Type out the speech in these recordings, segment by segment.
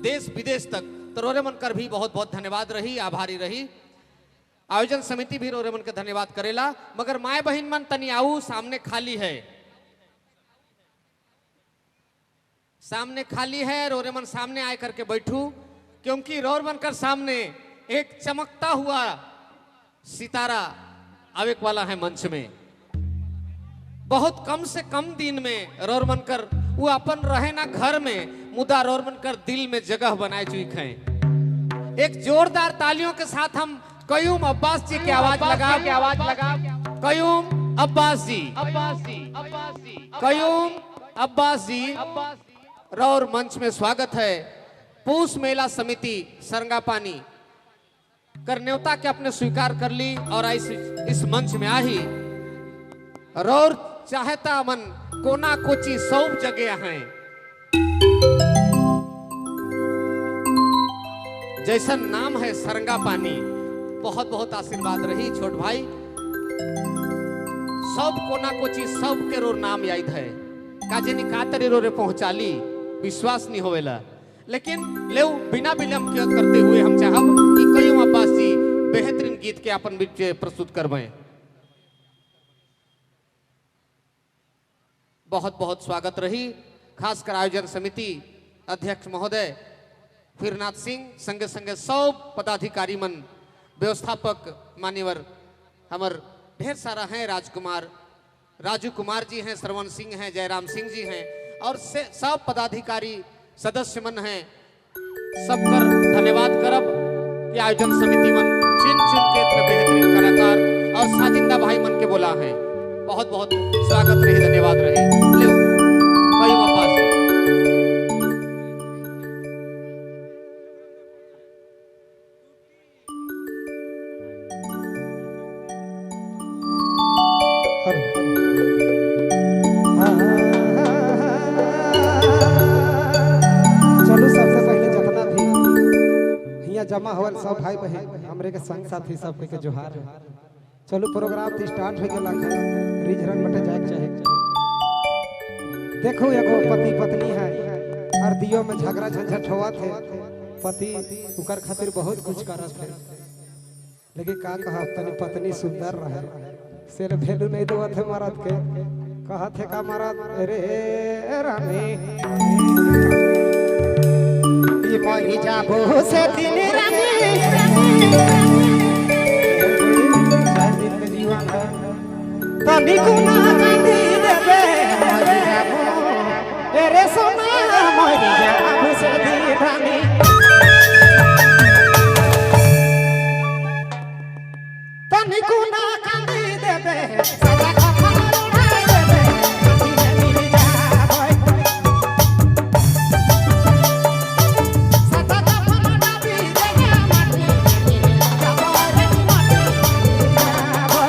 देश विदेश तक, तो रोरे मन कर भी बहुत बहुत धन्यवाद रही, आभारी रही। आयोजन समिति भी रोरे मन के धन्यवाद करेला। मगर माए बहन मन तनी आऊ, सामने खाली है, सामने खाली है, रोरे मन सामने आए करके बैठू, क्योंकि रोर मन कर सामने एक चमकता हुआ सितारा आवेक वाला है मंच में। बहुत कम से कम दिन में रोर मन कर वो अपन रहे ना घर में, मुदा रोर मन कर दिल में जगह बनाए चुक है। एक जोरदार तालियों के साथ हम कयूम अब्बास जी की आवाज लगा, के आवाज लगा। कयूम अब्बास जी, अब्बास जी, अब्बास जी, कयूम अब्बास जी रौर मंच में स्वागत है। पूस मेला समिति सरंगापानी कर न्योता के अपने स्वीकार कर ली और इस मंच में आई। रौर चाहता मन कोना कोची सब जगह हैं, जैसा नाम है सरंगापानी। बहुत बहुत आशीर्वाद रही छोट भाई। सब कोना कोची सब के रोर नाम याद है, काजे निकातरी रोरे पहुंचाली विश्वास नहीं होवेला। लेकिन ले बिना विलंब करते हुए हम चाहब कि कयूम अब्बास जी बेहतरीन गीत के अपन बीच प्रस्तुत करवें। बहुत बहुत स्वागत रही खासकर आयोजन समिति अध्यक्ष महोदय फिरनाथ सिंह, संगे संगे सब पदाधिकारी मन, व्यवस्थापक मान्यवर हमर ढेर सारा हैं, राजकुमार राजू कुमार जी हैं, श्रवण सिंह हैं, जयराम सिंह जी हैं और सब पदाधिकारी सदस्य मन हैं। सबकर धन्यवाद करब कि आयोजन समिति मन चुन चुन के इतने बेहतरीन कलाकार और साजिंदा भाई मन के बोला है। बहुत बहुत स्वागत रहे, धन्यवाद रहे। लो कयूम अब्बास जी। चलो सबसे पहले जितना भी यहाँ जमा होल सब भाई बहन हमरे के संग साथी सब के जोहार है। चलो प्रोग्राम तो स्टार्ट हो गया है, रिझ रंग बटे जाए चाहे। देखो एगो पति पत्नी है और दियो में झगड़ा झंझट हुआ थे, पति उकर खातिर बहुत कुछ करत है, लेकिन का कहा तनी पत्नी सुंदर रहे, सिर वैल्यू नहीं देवत है मरद के। कहत है का मरद, अरे रानी ई मरी जाबो से दिन रानी, चार दिन के जीवन है तनी गुना कांदी देबे, मरी जाबो अरे सोना मरी जाबो से दिन रानी। तनी गुना कांदी देबे सदा कफन उड़ाई देबे, माटी में मिल जाबो सदा कफन डाबी देबे, माटी में मिल जाबो रे माटी में मिल जाबो।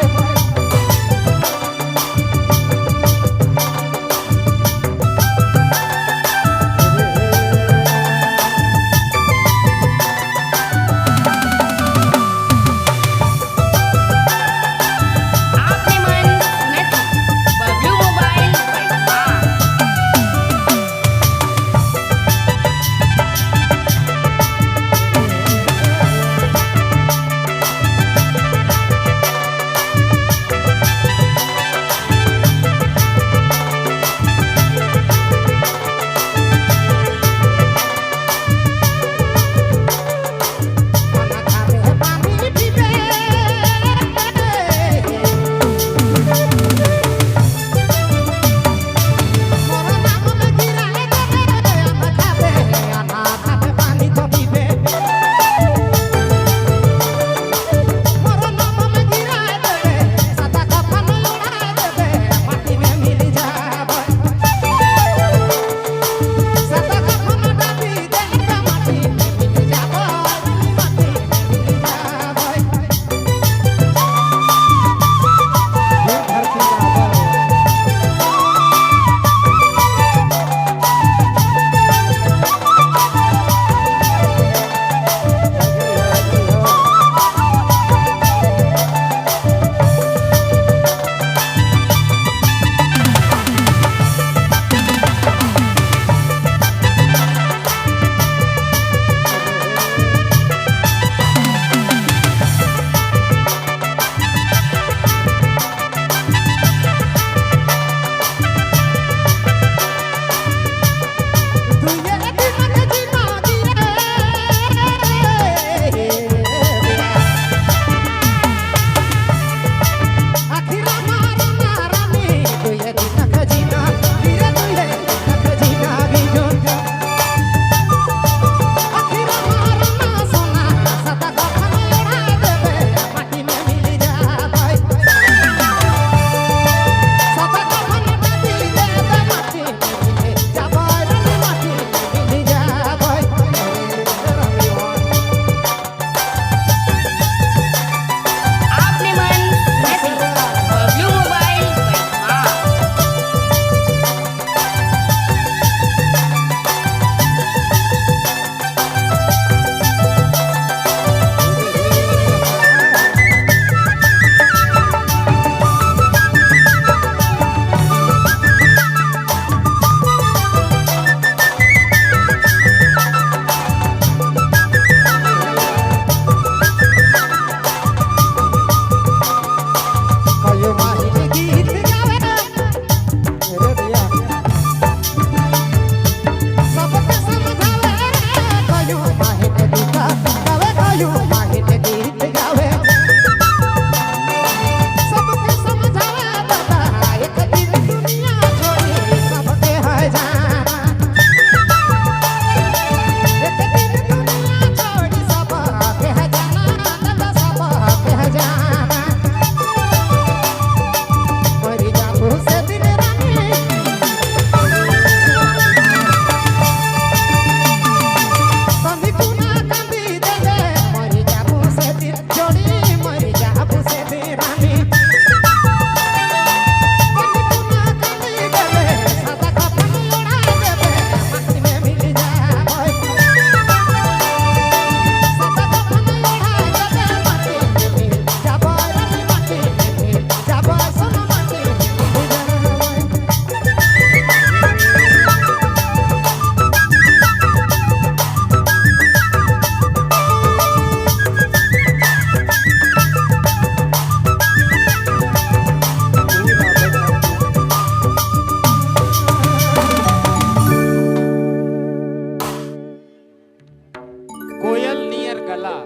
भला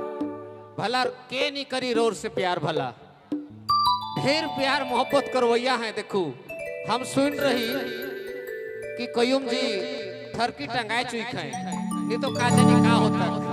भला के नहीं करी रोर से प्यार भला। ढेर प्यार मोहब्बत करवैया हैं। देखू, हम सुन रही कि कयूम जी थरकी टंगाए चुक हैं, नहीं तो का जाने का होता।